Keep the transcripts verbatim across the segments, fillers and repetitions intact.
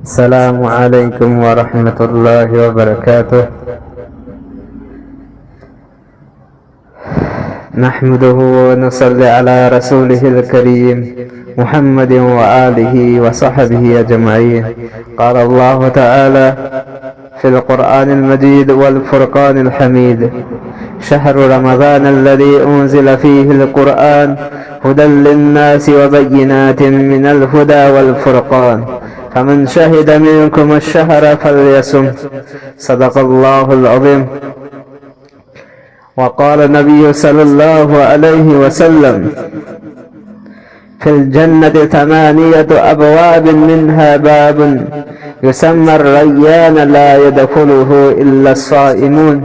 السلام عليكم ورحمة الله وبركاته. نحمده ونصلي على رسوله الكريم محمد وآله وصحبه أجمعين. قال الله تعالى في القرآن المجيد والفرقان الحميد: شهر رمضان الذي أنزل فيه القرآن هدى للناس وبينات من الهدى والفرقان، فمن شهد منكم الشهر فليصم. صدق الله العظيم. وقال النبي صلى الله عليه وسلم: في الجنة ثمانية أبواب منها باب يسمى الريان لا يدخله إلا الصائمون،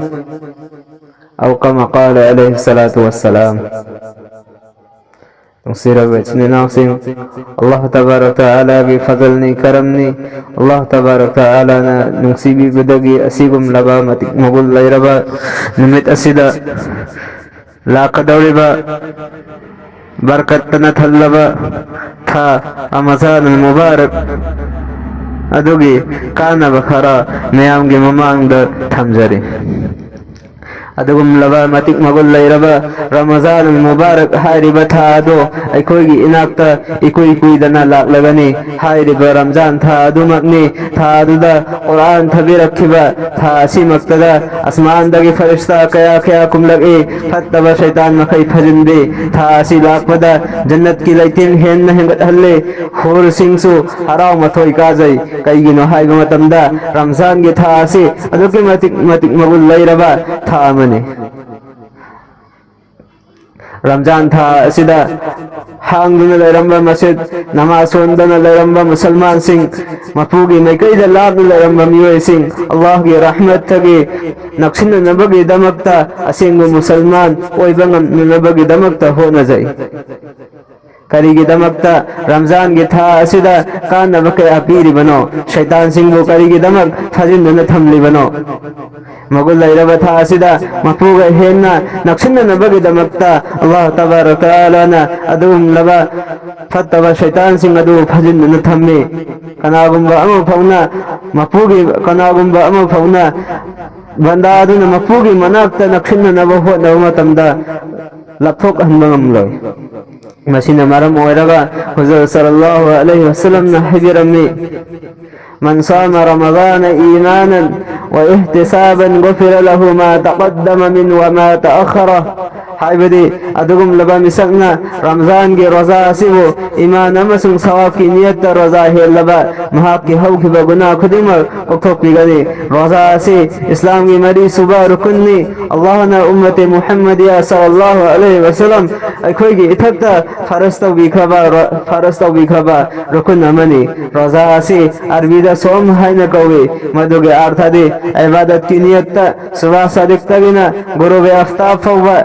أو كما قال عليه الصلاة والسلام. ꯅꯨꯡꯁꯤꯔꯕ ꯏꯆꯤꯟ ꯏꯅꯥꯎꯁꯤꯡ, ꯑꯜꯂꯥꯍ ꯇꯕꯥꯔꯛ ꯇꯥꯂꯥꯒꯤ ꯐꯖꯜꯅꯤ, ꯀꯔꯝꯅꯤ꯫ ꯑꯜꯂꯥꯍ ꯇꯕꯥꯔꯛ ꯇꯥꯂꯥꯅ ꯅꯨꯡꯁꯤꯕꯤꯕꯗꯒꯤ ꯑꯁꯤꯒꯨꯝꯂꯕ ꯃꯇꯤꯛ ꯃꯒꯨꯟ ꯂꯩꯔꯕ ꯅꯨꯃꯤꯠ ꯑꯁꯤꯗ ꯂꯥꯛꯀꯗꯧꯔꯤꯕ ꯕꯔꯀꯠꯇꯅ ꯊꯜꯂꯕ ꯊꯥ ꯔꯃꯖꯥꯟ ꯃꯨꯕꯥꯔꯛ ꯑꯗꯨꯒꯤ ꯀꯥꯟꯅꯕ ꯈꯔ ꯃꯌꯥꯝꯒꯤ ꯃꯃꯥꯡꯗ ꯊꯝꯖꯔꯤ꯫ ꯑꯗꯨꯒꯨꯝꯂꯕ ꯃꯇꯤꯛ ꯃꯒꯨꯟ ꯂꯩꯔꯕ ꯔꯃꯖꯥꯟ ꯃꯨꯕꯥꯔꯛ ꯍꯥꯏꯔꯤꯕ ꯊꯥ ꯑꯗꯨ ꯑꯩꯈꯣꯏꯒꯤ ꯏꯅꯥꯛꯇ ꯏꯀꯨꯏ ꯀꯨꯏꯗꯅ ꯂꯥꯛꯂꯒꯅꯤ꯫ ꯍꯥꯏꯔꯤꯕ ꯔꯝꯖꯥꯟ ꯊꯥ ꯑꯗꯨꯃꯛꯅꯤ, ꯊꯥ ꯑꯗꯨꯗ ꯀꯨꯔꯥꯟ ꯊꯥꯕꯤꯔꯛꯈꯤꯕ ꯊꯥ ꯑꯁꯤꯃꯛꯇꯗ ꯑꯁꯃꯥꯟꯗꯒꯤ ꯐꯔꯤꯁꯇꯥ ꯀꯌꯥ ꯀꯌꯥ ꯀꯨꯝꯂꯛꯏ꯫ ꯐꯠꯇꯕ ꯁꯩꯇꯥꯟ ꯃꯈꯩ ꯐꯖꯤꯟꯕꯤ꯫ ꯊꯥ ꯑꯁꯤ ꯂꯥꯛꯄꯗ ꯖꯟꯅꯠꯀꯤ ꯂꯩꯇꯦꯡ ꯍꯦꯟꯅ ꯍꯦꯟꯒꯠꯍꯜꯂꯤ꯫ ꯍꯨꯔꯁꯤꯡꯁꯨ ꯍꯔꯥꯎ ꯃꯊꯣꯏ ꯀꯥꯖꯩ꯫ ꯀꯩꯒꯤꯅꯣ ꯍꯥꯏꯕ ꯃꯇꯝꯗ ꯔꯝꯖꯥꯟꯒꯤ ꯊꯥ ꯑꯁꯤ ꯑꯗꯨꯛꯀꯤ ꯃꯇꯤꯛ, ꯃꯇꯤꯛ ꯃꯒꯨꯟ ꯂꯩꯔꯕ ꯊꯥ ꯑꯃꯅꯤ꯫ ꯔꯝꯖꯥꯟ ꯊꯥ ꯑꯁꯤꯗ ꯍꯥꯡꯗꯨꯅ ꯂꯩꯔꯝꯕ ꯃꯁꯖꯤꯗ, ꯅꯃꯥꯖ ꯁꯣꯟꯗꯅ ꯂꯩꯔꯝꯕ ꯃꯨꯁꯜꯃꯥꯟꯁꯤꯡ, ꯃꯄꯨꯒꯤ ꯃꯥꯏꯀꯩꯗ ꯂꯥꯞꯅ ꯂꯩꯔꯝꯕ ꯃꯤꯑꯣꯏꯁꯤꯡ, ꯑꯜꯂꯥꯍꯒꯤ ꯔꯍꯃꯠꯇꯒꯤ ꯅꯛꯁꯤꯟꯅꯅꯕꯒꯤꯗꯃꯛꯇ, ꯑꯁꯦꯡꯕ ꯃꯨꯁꯜꯃꯥꯟ ꯑꯣꯏꯕ ꯉꯝꯅꯅꯕꯒꯤꯗꯃꯛꯇ ꯍꯣꯠꯅꯖꯩ꯫ ꯀꯔꯤꯒꯤꯗꯃꯛꯇ ꯔꯝꯖꯥꯟꯒꯤ ꯊꯥ ꯑꯁꯤꯗ ꯀꯥꯟꯅꯕ ꯀꯌꯥ ꯄꯤꯔꯤꯕꯅꯣ? ꯁꯩꯇꯥꯟꯁꯤꯡꯕꯨ ꯀꯔꯤꯒꯤꯗꯃꯛ ꯊꯥꯖꯤꯟꯗꯨꯅ ꯊꯝꯂꯤꯕꯅꯣ? ꯃꯒꯨꯟ ꯂꯩꯔꯕ ꯊꯥ ꯑꯁꯤꯗ ꯃꯄꯨꯒ ꯍꯦꯟꯅ ꯅꯛꯁꯤꯟꯅꯅꯕꯒꯤꯗꯃꯛꯇ ꯑꯜꯂꯥꯍ ꯇꯕꯥꯔꯛ ꯇꯥꯂꯥꯅ ꯑꯗꯨꯒꯨꯝꯂꯕ ꯐꯠꯇꯕ ꯁꯩꯇꯥꯟꯁꯤꯡ ꯑꯗꯨ ꯐꯥꯖꯤꯟꯗꯨꯅ ꯊꯝꯃꯤ꯫ ꯀꯅꯥꯒꯨꯝꯕ ꯑꯃ ꯐꯥꯎꯅ ꯃꯄꯨꯒꯤ, ꯀꯅꯥꯒꯨꯝꯕ ꯑꯃ ꯐꯥꯎꯅ ꯕꯟꯗꯥ ꯑꯗꯨꯅ ꯃꯄꯨꯒꯤ ꯃꯅꯥꯛꯇ ꯅꯛꯁꯤꯟꯅꯅꯕ ꯍꯣꯠꯅꯕ ꯃꯇꯝꯗ ꯂꯥꯞꯊꯣꯛꯍꯟꯕ ꯉꯝꯂꯣꯏ꯫ ꯃꯁꯤꯅ ꯃꯔꯝ ꯑꯣꯏꯔꯒ ꯍꯨꯖꯨꯔ ꯁꯜꯂꯜꯂꯥꯍꯨ ꯑꯂꯩꯍꯤ ꯋꯁꯜꯂꯝꯅ ꯍꯥꯏꯕꯤꯔꯝꯃꯤ, "من صام رمضان إيمانا واحتسابا غفر له ما تقدم منه وما تأخر"꯫ ꯍꯥꯏꯕꯗꯤ, ꯑꯗꯨꯒꯨꯝꯂꯕ ꯃꯤꯁꯛꯅ ꯔꯝꯖꯥꯟꯒꯤ ꯔꯣꯖꯥ ꯑꯁꯤꯕꯨ ꯏꯃꯥꯟ ꯑꯃꯁꯨꯡ ꯁꯋꯥꯕꯀꯤ ꯅꯤꯌꯠꯇ ꯔꯣꯖꯥ ꯍꯦꯜꯂꯕ, ꯃꯍꯥꯛꯀꯤ ꯍꯧꯈꯤꯕ ꯒꯨꯅꯥ ꯈꯨꯗꯤꯡꯃꯛ ꯀꯣꯛꯊꯣꯛꯄꯤꯒꯅꯤ꯫ ꯔꯣꯖꯥ ꯑꯁꯤ ꯏꯁꯂꯥꯝꯒꯤ ꯃꯔꯤꯁꯨꯕ ꯔꯨꯀꯨꯟꯅꯤ꯫ ꯑꯜꯂꯥꯍꯅ ꯎꯝꯃꯇꯦ ꯃꯨꯍꯝꯃꯗꯤꯌꯥ ꯁꯜꯂꯜꯂꯥꯍꯨ ꯑꯂꯩꯍꯤ ꯋꯁꯜꯂꯝ ꯑꯩꯈꯣꯏꯒꯤ ꯏꯊꯛꯇ ꯐꯔꯖ ꯇꯧꯕꯤꯈ꯭ꯔꯕ ꯔꯣ-, ꯐꯔꯖ ꯇꯧꯕꯤꯈ꯭ꯔꯕ ꯔꯨꯀꯨꯟ ꯑꯃꯅꯤ꯫ ꯔꯣꯖꯥ ꯑꯁꯤ ꯑꯔꯕꯤꯗ ꯁꯣꯝ ꯍꯥꯏꯅ ꯀꯧꯏ꯫ ꯃꯗꯨꯒꯤ ꯑꯥꯔꯊꯗꯤ ꯏꯕꯥꯗꯠꯀꯤ ꯅꯤꯌꯠꯇ ꯁꯨꯕꯥ ꯁꯥꯗꯤꯛꯇꯒꯤꯅ ꯒꯨꯔꯨꯕꯦ ꯑꯐꯇꯥꯕ ꯐꯥꯎꯕ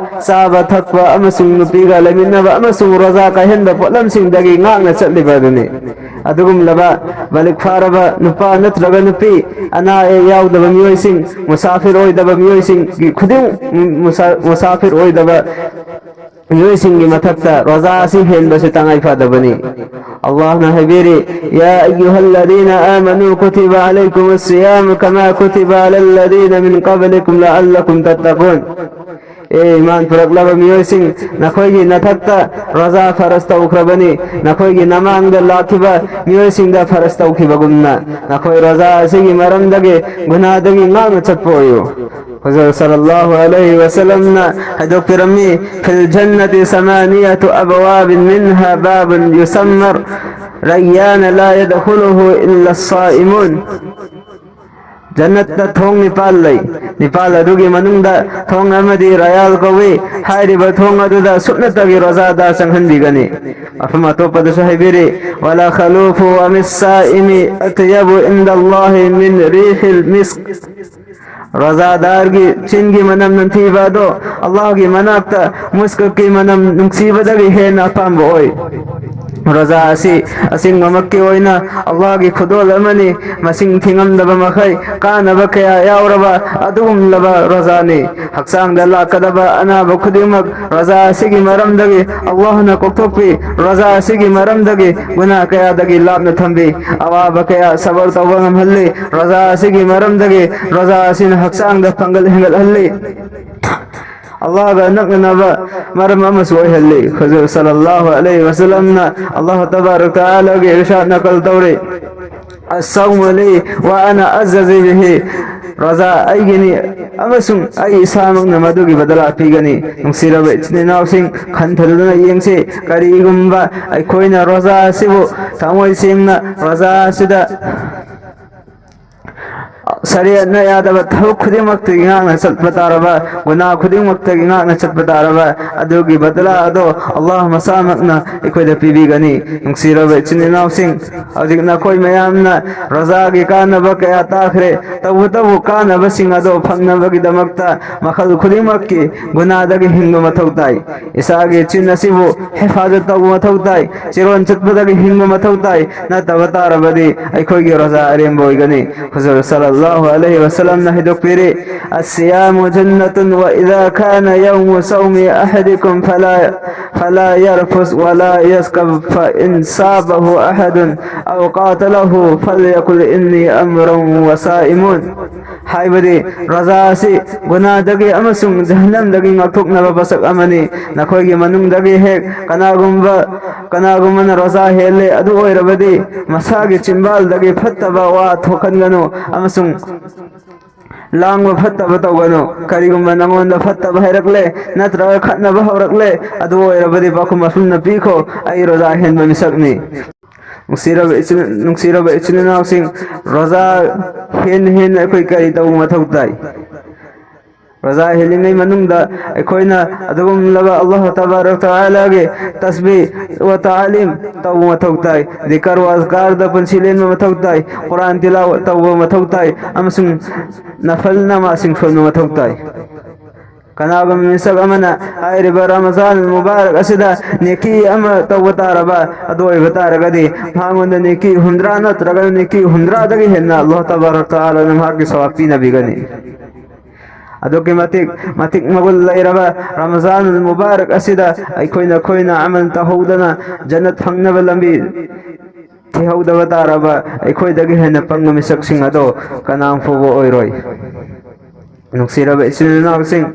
ꯆꯥꯕ ꯊꯛꯄ ꯑꯃꯁꯨꯡ ꯅꯨꯄꯤꯒ ꯂꯩꯃꯤꯟꯅꯕ ꯑꯃꯁꯨꯡ ꯔꯣꯖꯥ ꯀꯥꯏꯍꯟꯕ ꯄꯣꯠꯂꯝꯁꯤꯡꯗꯒꯤ ꯉꯥꯛꯅ ꯆꯠꯂꯤꯕ ꯑꯗꯨꯅꯤ꯫ ꯑꯗꯨꯒꯨꯝꯂꯕ ꯕꯥꯂꯤꯒ ꯐꯥꯔꯕ ꯅꯨꯄꯥ ꯅꯠꯇ꯭ꯔꯒ ꯅꯨꯄꯤ, ꯑꯅꯥ ꯑꯌꯦꯛ ꯌꯥꯎꯗꯕ ꯃꯤꯑꯣꯏꯁꯤꯡ, ꯃꯨꯁꯥꯐꯤꯔ ꯑꯣꯏꯗꯕ ꯃꯤꯑꯣꯏꯁꯤꯡꯒꯤ ꯈꯨꯗꯤꯡ, ꯃꯨꯁꯥ-, ꯃꯨꯁꯥꯐꯤꯔ ꯑꯣꯏꯗꯕ ꯃꯤꯑꯣꯏꯁꯤꯡꯒꯤ ꯃꯊꯛꯇ ꯔꯣꯖꯥ ꯑꯁꯤ ꯍꯦꯟꯕꯁꯤ ꯇꯉꯥꯏ ꯐꯗꯕꯅꯤ꯫ ꯑꯜꯂꯥꯍꯅ ꯍꯥꯏꯕꯤꯔꯤ, "يا أيها الذين آمنوا كتب عليكم الصيام كما كتب على الذين من قبلكم لعلكم تتقون"꯫ ꯑꯦ ꯏꯃꯥꯟ ꯄꯨꯔꯛꯂꯕ ꯃꯤꯑꯣꯏꯁꯤꯡ, ꯅꯈꯣꯏꯒꯤ ꯅꯊꯛꯇ ꯔꯣꯖꯥ ꯐꯔꯖ ꯇꯧꯈ꯭ꯔꯕꯅꯤ, ꯅꯈꯣꯏꯒꯤ ꯅꯃꯥꯡꯗ ꯂꯥꯛꯈꯤꯕ ꯃꯤꯑꯣꯏꯁꯤꯡꯗ ꯐꯔꯖ ꯇꯧꯈꯤꯕꯒꯨꯝꯅ꯫ ꯅꯈꯣꯏ ꯔꯣꯖꯥ ꯑꯁꯤꯒꯤ ꯃꯔꯝꯗꯒꯤ, ꯒꯨꯅꯥꯗꯒꯤ ꯉꯥꯛꯅ ꯆꯠꯄ ꯑꯣꯏꯌꯨ꯫ ꯍꯨꯖꯨꯔ ꯁꯜꯂꯜꯂꯥꯍꯨ ꯑꯂꯩꯍꯤ ꯋꯁꯜꯂꯝꯅ ꯍꯥꯏꯗꯣꯛꯄꯤꯔꯝꯃꯤ, "في الجنة ثمانية أبواب منها باب يسمى الريان لا يدخله إلا الصائمون"꯫ ꯖꯟꯅꯠꯇ ꯊꯣꯡ ꯅꯤꯄꯥꯜ ꯂꯩ꯫ ꯅꯤꯄꯥꯜ ꯑꯗꯨꯒꯤ ꯃꯅꯨꯡꯗ ꯊꯣꯡ ꯑꯃꯗꯤ ꯔꯌꯥꯜ ꯀꯧꯏ꯫ ꯍꯥꯏꯔꯤꯕ ꯊꯣꯡ ꯑꯗꯨꯗ ꯁꯨꯞꯅꯇꯒꯤ ꯔꯣꯖꯥꯗꯥꯔ ꯆꯪꯍꯟꯕꯤꯒꯅꯤ꯫ ꯃꯐꯝ ꯑꯇꯣꯞꯄꯗꯁꯨ ꯍꯥꯏꯕꯤꯔꯤ, "ولخلوف فم الصائم أطيب عند الله من ريح المسك"꯫ ꯔꯣꯖꯥꯗꯥꯔꯒꯤ ꯆꯤꯟꯒꯤ ꯃꯅꯝ ꯅꯝꯊꯤꯕ ꯑꯗꯣ ꯑꯜꯂꯥꯍꯒꯤ ꯃꯅꯥꯛꯇ ꯃꯨꯁꯀꯀꯤ ꯃꯅꯝ ꯅꯨꯡꯁꯤꯕꯗꯒꯤ ꯍꯦꯟꯅ ꯑꯄꯥꯝꯕ ꯑꯣꯏ꯫ ꯔꯣꯖꯥ ꯑꯁꯤ ꯑꯁꯦꯡꯕꯃꯛꯀꯤ ꯑꯣꯏꯅ ꯑꯜꯂꯥꯍꯒꯤ ꯈꯨꯗꯣꯜ ꯑꯃꯅꯤ꯫ ꯃꯁꯤꯡ ꯊꯤꯉꯝꯗꯕ ꯃꯈꯩ ꯀꯥꯟꯅꯕ ꯀꯌꯥ ꯌꯥꯎꯔꯕ ꯑꯗꯨꯒꯨꯝꯂꯕ ꯔꯣꯖꯥꯅꯤ꯫ ꯍꯛꯆꯥꯡꯗ ꯂꯥꯛꯀꯗꯕ ꯑꯅꯥꯕ ꯈꯨꯗꯤꯡꯃꯛ ꯔꯣꯖꯥ ꯑꯁꯤꯒꯤ ꯃꯔꯝꯗꯒꯤ ꯑꯜꯂꯥꯍꯅ ꯀꯣꯛꯊꯣꯛꯄꯤ꯫ ꯔꯣꯖꯥ ꯑꯁꯤꯒꯤ ꯃꯔꯝꯗꯒꯤ ꯒꯨꯅꯥ ꯀꯌꯥꯗꯒꯤ ꯂꯥꯞꯅ ꯊꯝꯕꯤ꯫ ꯑꯋꯥꯕ ꯀꯌꯥ ꯁꯕꯔ ꯇꯧꯕ ꯉꯝꯍꯜꯂꯤ꯫ ꯔꯣꯖꯥ ꯑꯁꯤꯒꯤ ꯃꯔꯝꯗꯒꯤ ꯔꯣꯖꯥ ꯑꯁꯤꯅ ꯍꯛꯆꯥꯡꯗ ꯄꯥꯡꯒꯜ ꯍꯦꯟꯒꯠꯍꯜꯂꯤ꯫ ꯑꯜꯂꯥꯍꯒ ꯅꯛꯅꯅꯕ ꯃꯔꯝ ꯑꯃꯁꯨ ꯑꯣꯏꯍꯜꯂꯤ꯫ ꯍꯨꯖꯨꯔ ꯁꯜꯂꯜꯂꯥꯍꯨ ꯑꯂꯩꯍꯤ ꯋꯁꯜꯂꯝꯅ ꯑꯜꯂꯥꯍ ꯇꯕꯥꯔꯛ ꯇꯥꯂꯥꯒꯤ ꯏꯔꯁꯥꯗ ꯅꯀꯜ ꯇꯧꯔꯤ, "ꯑꯁꯁꯥꯎꯃꯨ ꯂꯤ ꯋ ꯑꯅ ꯑꯖꯖꯤ ꯕꯤꯍꯤ"꯫ ꯔꯣꯖꯥ ꯑꯩꯒꯤꯅꯤ ꯑꯃꯁꯨꯡ ꯑꯩ ꯏꯁꯥꯃꯛꯅ ꯃꯗꯨꯒꯤ ꯕꯗꯂꯥ ꯄꯤꯒꯅꯤ꯫ ꯅꯨꯡꯁꯤꯔꯕ ꯏꯆꯤꯟ ꯏꯅꯥꯎꯁꯤꯡ, ꯈꯟꯊꯗꯨꯅ ꯌꯦꯡꯁꯤ꯫ ꯀꯔꯤꯒꯨꯝꯕ ꯑꯩꯈꯣꯏꯅ ꯔꯣꯖꯥ ꯑꯁꯤꯕꯨ ꯊꯃꯣꯏ ꯁꯦꯡꯅ ꯔꯣꯖꯥ ꯑꯁꯤꯗ ꯁꯔꯤꯌꯠꯅ ꯌꯥꯗꯕ ꯊꯕꯛ ꯈꯨꯗꯤꯡꯃꯛꯇꯒꯤ ꯉꯥꯛꯅ ꯆꯠꯄ ꯇꯥꯔꯕ, ꯒꯨꯅꯥ ꯈꯨꯗꯤꯡꯃꯛꯇꯒꯤ ꯉꯥꯛꯅ ꯆꯠꯄ ꯇꯥꯔꯕ, ꯑꯗꯨꯒꯤ ꯕꯗꯂꯥ ꯑꯗꯣ ꯑꯜꯂꯥꯍ ꯃꯁꯥꯃꯛꯅ ꯑꯩꯈꯣꯏꯗ ꯄꯤꯕꯤꯒꯅꯤ꯫ ꯅꯨꯡꯁꯤꯔꯕ ꯏꯆꯤꯟ ꯏꯅꯥꯎꯁꯤꯡ, ꯍꯧꯖꯤꯛ ꯅꯈꯣꯏ ꯃꯌꯥꯝꯅ ꯔꯣꯖꯥꯒꯤ ꯀꯥꯟꯅꯕ ꯀꯌꯥ ꯇꯥꯈ꯭ꯔꯦ꯫ ꯇꯧꯕꯇꯕꯨ ꯀꯥꯟꯅꯕꯁꯤꯡ ꯑꯗꯣ ꯐꯪꯅꯕꯒꯤꯗꯃꯛꯇ ꯃꯈꯜ ꯈꯨꯗꯤꯡꯃꯛꯀꯤ ꯒꯨꯅꯥꯗꯒꯤ ꯍꯤꯡꯕ ꯃꯊꯧ ꯇꯥꯏ꯫ ꯏꯁꯥꯒꯤ ꯆꯤꯟ ꯑꯁꯤꯕꯨ ꯍꯤꯐꯥꯖꯠ ꯇꯧꯕ ꯃꯊꯧ ꯇꯥꯏ꯫ ꯆꯤꯔꯣꯟ ꯆꯠꯄꯗꯒꯤ ꯍꯤꯡꯕ ꯃꯊꯧ ꯇꯥꯏ꯫ ꯅꯠꯇꯕ ꯇꯥꯔꯕꯗꯤ ꯑꯩꯈꯣꯏꯒꯤ ꯔꯣꯖꯥ ꯑꯔꯦꯝꯕ ꯑꯣꯏꯒꯅꯤ꯫ ꯍꯨꯖꯨꯔ ꯁꯜꯂꯜꯂꯥꯍꯨ ꯑꯂꯩꯍꯤ ꯋꯁꯜꯂꯝꯅ ꯍꯥꯏꯗꯣꯛꯄꯤꯔꯤ, "الصيام جنة، وإذا كان يوم صوم أحدكم فلا، فلا يرفث ولا يصخب، فإن صابه أحد أو قاتله فليقل إني امرؤ صائم"꯫ ꯍꯥꯏꯕꯗꯤ ꯔꯣꯖꯥ ꯑꯁꯤ ꯒꯨꯅꯥꯗꯒꯤ ꯑꯃꯁꯨꯡ ꯖꯍꯟꯅꯝꯗꯒꯤ ꯉꯥꯛꯊꯣꯛꯅꯕ ꯄꯣꯠꯁꯛ ꯑꯃꯅꯤ꯫ ꯅꯈꯣꯏꯒꯤ ꯃꯅꯨꯡꯗꯒꯤ ꯍꯦꯛ ꯀꯅꯥꯒꯨꯝꯕ ꯀꯅꯥꯒꯨꯝꯕꯅ ꯔꯣꯖꯥ ꯍꯦꯜꯂꯦ, ꯑꯗꯨ ꯑꯣꯏꯔꯕꯗꯤ ꯃꯁꯥꯒꯤ ꯆꯤꯟꯕꯥꯜꯗꯒꯤ ꯐꯠꯇꯕ ꯋꯥ ꯊꯣꯛꯍꯟꯒꯅꯨ ꯑꯃꯁꯨꯡ ꯂꯥꯡꯕ ꯐꯠꯇꯕ ꯇꯧꯒꯅꯨ꯫ ꯀꯔꯤꯒꯨꯝꯕ ꯅꯉꯣꯟꯗ ꯐꯠꯇꯕ ꯍꯥꯏꯔꯛꯂꯦ ꯅꯠꯇ꯭ꯔꯒ ꯈꯠꯅꯕ ꯍꯧꯔꯛꯂꯦ, ꯑꯗꯨ ꯑꯣꯏꯔꯕꯗꯤ ꯄꯥꯎꯈꯨꯝ ꯑꯁꯨꯝꯅ ꯄꯤꯈꯣ, "ꯑꯩ ꯔꯣꯖꯥ ꯍꯦꯟꯕ ꯃꯤꯁꯛꯅꯤ"꯫ ꯅꯨꯡꯁꯤꯔꯕ ꯏꯆꯤꯟ, ꯅꯨꯡꯁꯤꯔꯕ ꯏꯆꯤꯟ ꯏꯅꯥꯎꯁꯤꯡ, ꯔꯣꯖꯥ ꯍꯦꯟꯅ ꯍꯦꯟꯅ ꯑꯩꯈꯣꯏ ꯀꯔꯤ ꯇꯧꯕ ꯃꯊꯧ ꯇꯥꯏ? ꯔꯣꯖꯥ ꯍꯦꯜꯂꯤꯉꯩ ꯃꯅꯨꯡꯗ ꯑꯩꯈꯣꯏꯅ ꯑꯗꯨꯒꯨꯝꯂꯕ ꯑꯜꯂꯥꯍ ꯇꯕꯥꯔꯛ ꯇꯥꯂꯥꯒꯤ ꯇꯁꯕꯤ ꯋꯥ ꯇꯥꯂꯤꯝ ꯇꯧꯕ ꯃꯊꯧ ꯇꯥꯏ꯫ ꯗꯤꯀꯔ ꯋꯥ ꯑꯖꯀꯥꯔꯗ ꯄꯨꯟꯁꯤ ꯂꯦꯟꯕ ꯃꯊꯧ ꯇꯥꯏ꯫ ꯀꯨꯔꯥꯟ ꯇꯤꯂꯥꯋꯠ ꯇꯧꯕ ꯃꯊꯧ ꯇꯥꯏ꯫ ꯑꯃꯁꯨꯡ ꯅꯐꯜ ꯅꯃꯥꯖꯁꯤꯡ ꯁꯣꯟꯕ ꯃꯊꯧ ꯇꯥꯏ꯫ ꯀꯅꯥꯒꯨꯝꯕ ꯃꯤꯁꯛ ꯑꯃꯅ ꯍꯥꯏꯔꯤꯕ ꯔꯃꯖꯥꯟ ꯃꯨꯕꯥꯔꯛ ꯑꯁꯤꯗ ꯅꯦꯀꯤ ꯑꯃ ꯇꯧꯕ ꯇꯥꯔꯕ ꯑꯗꯨ ꯑꯣꯏꯕ ꯇꯥꯔꯒꯗꯤ, ꯃꯉꯣꯟꯗ ꯅꯦꯀꯤ ꯍꯨꯝꯗ꯭ꯔꯥ ꯅꯠꯇ꯭ꯔꯒ ꯅꯦꯀꯤ ꯍꯨꯝꯗ꯭ꯔꯥꯗꯒꯤ ꯍꯦꯟꯅ ꯑꯜꯂꯥꯍ ꯇꯕꯥꯔꯛ ꯇꯥꯂꯥꯅ ꯃꯍꯥꯛꯀꯤ ꯁꯋꯥꯕ ꯄꯤꯅꯕꯤꯒꯅꯤ꯫ ꯑꯗꯨꯛꯀꯤ ꯃꯇꯤꯛ ꯃꯇꯤꯛ ꯃꯒꯨꯟ ꯂꯩꯔꯕ ꯔꯃꯖꯥꯟ ꯃꯨꯕꯥꯔꯛ ꯑꯁꯤꯗ ꯑꯩꯈꯣꯏꯅ ꯑꯩꯈꯣꯏꯅ ꯑꯃꯜ ꯇꯧꯍꯧꯗꯅ ꯖꯟꯅꯠ ꯐꯪꯅꯕ ꯂꯝꯕꯤ ꯊꯤꯍꯧꯗꯕ ꯇꯥꯔꯕ ꯑꯩꯈꯣꯏꯗꯒꯤ ꯍꯦꯟꯅ ꯄꯪꯕ ꯃꯤꯁꯛꯁꯤꯡ ꯑꯗꯣ ꯀꯅꯥꯝ ꯐꯥꯎꯕ ꯑꯣꯏꯔꯣꯏ꯫ ꯅꯨꯡꯁꯤꯔꯕ ꯏꯆꯤꯜ ꯏꯅꯥꯎꯁꯤꯡ,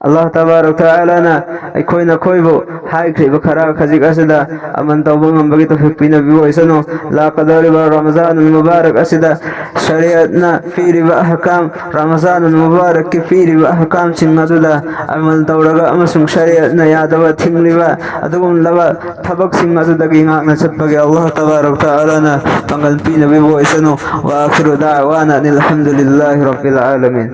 ꯑꯜꯂꯥꯍ ꯇꯕꯥꯔꯛ ꯇꯥꯂꯥꯅ ꯑꯩꯈꯣꯏ ꯅꯈꯣꯏꯕꯨ ꯍꯥꯏꯈ꯭ꯔꯤꯕ ꯈꯔ ꯈꯖꯤꯛ ꯑꯁꯤꯗ ꯑꯃꯜ ꯇꯧꯕ ꯉꯝꯕꯒꯤ ꯇꯧꯐꯤꯛ ꯄꯤꯅꯕꯤꯕ ꯑꯣꯏꯁꯅꯨ꯫ ꯂꯥꯛꯀꯗꯧꯔꯤꯕ ꯔꯃꯖꯥꯟ ꯃꯨꯕꯥꯔꯛ ꯑꯁꯤꯗ ꯁꯔꯤꯌꯠꯅ ꯄꯤꯔꯤꯕ ꯑꯍꯀꯥꯝ, ꯔꯃꯖꯥꯟ ꯃꯨꯕꯥꯔꯛꯀꯤ ꯄꯤꯔꯤꯕ ꯑꯍꯀꯥꯝꯁꯤꯡ ꯑꯗꯨꯗ ꯑꯃꯜ ꯇꯧꯔꯒ ꯑꯃꯁꯨꯡ ꯁꯔꯤꯌꯠꯅ ꯌꯥꯗꯕ ꯊꯤꯡꯂꯤꯕ ꯑꯗꯨꯒꯨꯝꯂꯕ ꯊꯕꯛꯁꯤꯡ ꯑꯗꯨꯗꯒꯤ ꯉꯥꯛꯅ ꯆꯠꯄꯒꯤ ꯑꯜꯂꯥꯍ ꯇꯕꯥꯔꯛ ꯇꯥꯂꯥꯅ ꯄꯥꯡꯒꯜ ꯄꯤꯅꯕꯤꯕ ꯑꯣꯏꯁꯅꯨ꯫ ꯋꯥ ꯑꯈꯤꯔꯨ ꯗꯥꯋꯥꯅ ꯑꯅꯤꯜ ꯍꯝꯗꯨꯂꯤꯜꯂꯥꯍꯤ ꯔꯕꯤꯜ ꯑꯥꯂꯃꯤꯟ꯫